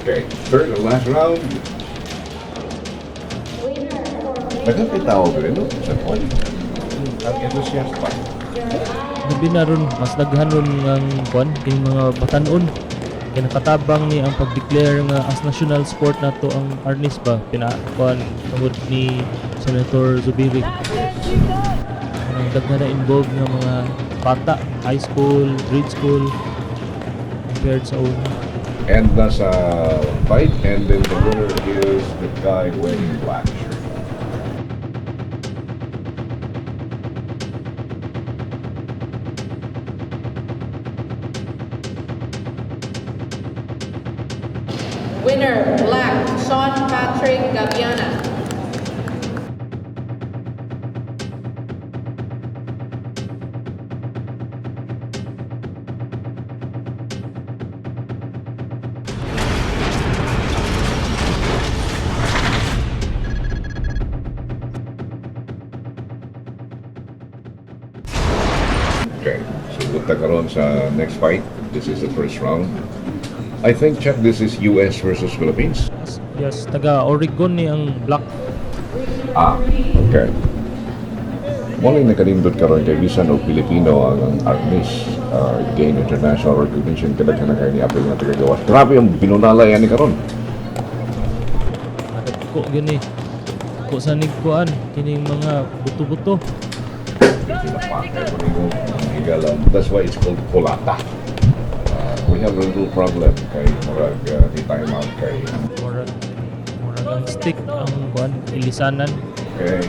Okay, third and last round. Daghan kay tao pero no? Sa kwan. Ang enthusiast pa. Labi na ron, mas daghan ron ang kuan kay mga batan-on. Kay nakatabang ni ang pag-declare nga as national sport nato ang arnis ba pina kuan tungod ni Senator Zubiri. Ang daghan na involved nga mga bata, high school, grade school compared sa una. And nasa fight, and then the winner is the guy wearing black shirt. Winner, Black, Sean Patrick Gaviana. Okay, so punta karon sa next fight. This is the first round. I think, Chuck, this is US versus Philippines. Yes, taga Oregon ni ang black. Ah, okay. Mo nang nakanindot karon kay bisan og Pilipino ang Arnis gain international recognition, kadaghan na kay ni apil nga tagagawas. Grabe ang binunalay ani karon. Ko gini. Ko sa nigkuan kining mga buto-buto. That's why it's called kulata. We have a little problem kay murag di time out kay Murag ang stick ang kuan ilisanan. Okay.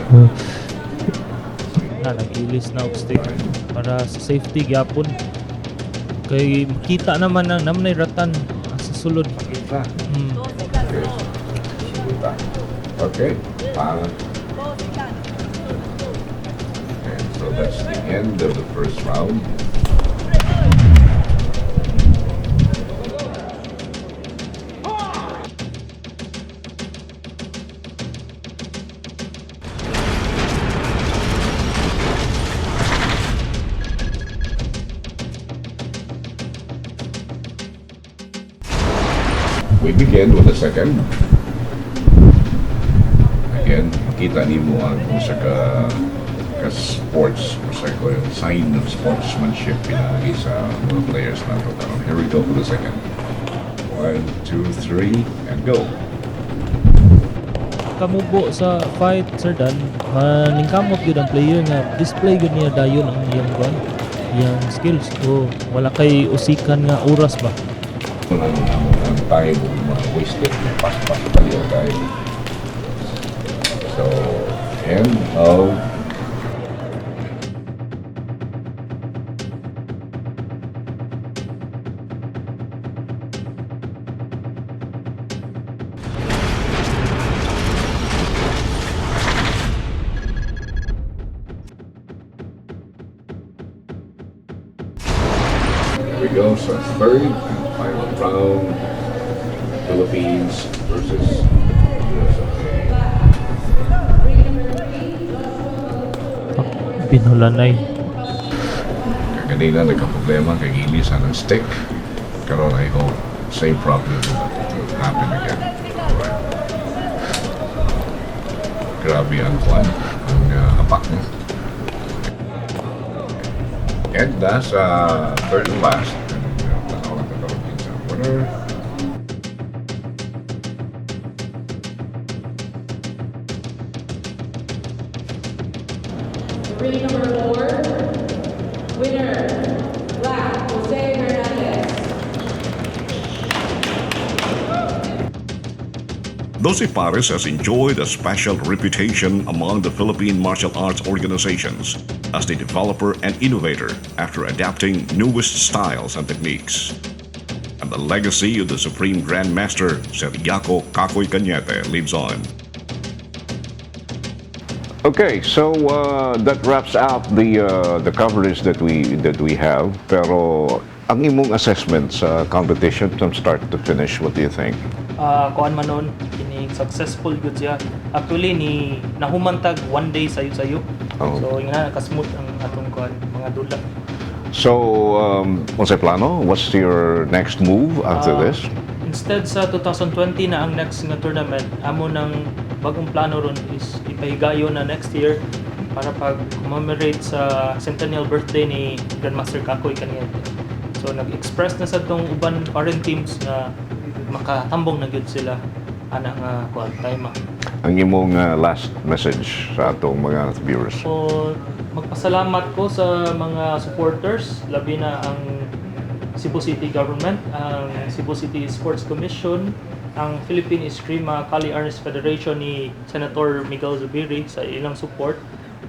Na nag-ilis na og stick para sa safety gyapon. Kay makita naman na naman ratan sa sulod. Makita. Hmm. Okay. Okay. And so that's the end of the first round. We begin with the second. Again, makita nimo ang usa ka sports or sa ko sign of sportsmanship pinaagi sa mga players nato karon. Here we go for the second. One, two, three, and go. Kamubo sa fight, Sir Dan, maningkamot gyud ang player nga display gyud niya dayon ang iyang kuan, iyang skills. O wala kay usikan nga oras ba. Ang time wasted, pas-pas baliw tayo. So, end of. Here we go. So third and final round. Philippines versus USA. Binulanay. Kaganina nagka-problema kay gilis ang stick. Karon I hope same problem will not happen again. Alright. Grabe ang kwan, ang hapak niya. And that's third and last. And tanaw lang karon sa winner. Ring number 4, winner, Black, Jose Hernandez. Doce Pares has enjoyed a special reputation among the Philippine martial arts organizations as the developer and innovator after adapting newest styles and techniques. And the legacy of the Supreme Grandmaster, Ciriaco Cacoy Cañete, lives on. Okay, so that wraps up the coverage that we have. Pero ang imong assessment sa competition from start to finish, what do you think? Kuan man nun, kining successful gud siya. Actually ni nahuman tag one day sayo-sayo. Oh. So ingana naka-smooth ang atong kuan mga dula. So, unsay plano? What's your next move after this? Instead sa 2020 na ang next nga tournament, amo nang bagong plano ron is ipahigayon na next year para pag commemorate sa centennial birthday ni Grandmaster Cacoy Cañete. So nag-express na sa tong uban foreign teams na makatambong na gyud sila ana nga kuan time. Ang imong last message sa atong mga viewers. So magpasalamat ko sa mga supporters, labi na ang Cebu City Government, ang Cebu City Sports Commission, ang Philippine Eskrima Kali Arnis Federation ni Senator Miguel Zubiri sa ilang support,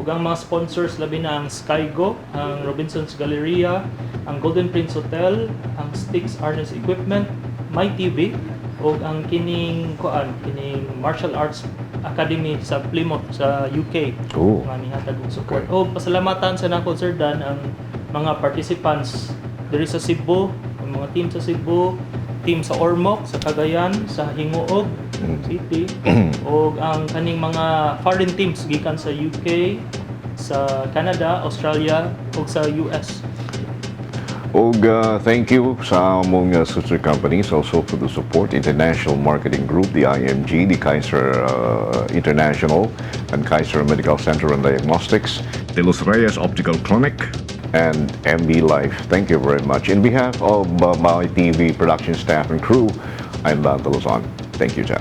ug ang mga sponsors, labi na ang Skygo, ang Robinson's Galleria, ang Golden Prince Hotel, ang Sticks Arnis Equipment, My TV, ug ang kining kuan kining Martial Arts Academy sa Plymouth sa UK nga nihatag og support. O pasalamatan sa nako, Sir Dan, ang mga participants diri sa Cebu, ang mga team sa Cebu, team sa Ormoc, sa Cagayan, sa Gingoog City, ug ang kaning mga foreign teams gikan sa UK, sa Canada, Australia ug sa US. Og thank you sa among sister companies also for the support: International Marketing Group, the IMG, the Kaiser International and Kaiser Medical Center and Diagnostics, De Los Reyes Optical Clinic, and MB Life. Thank you very much. In behalf of my TV production staff and crew, I'm Dan Luzon. Thank you, Jeff.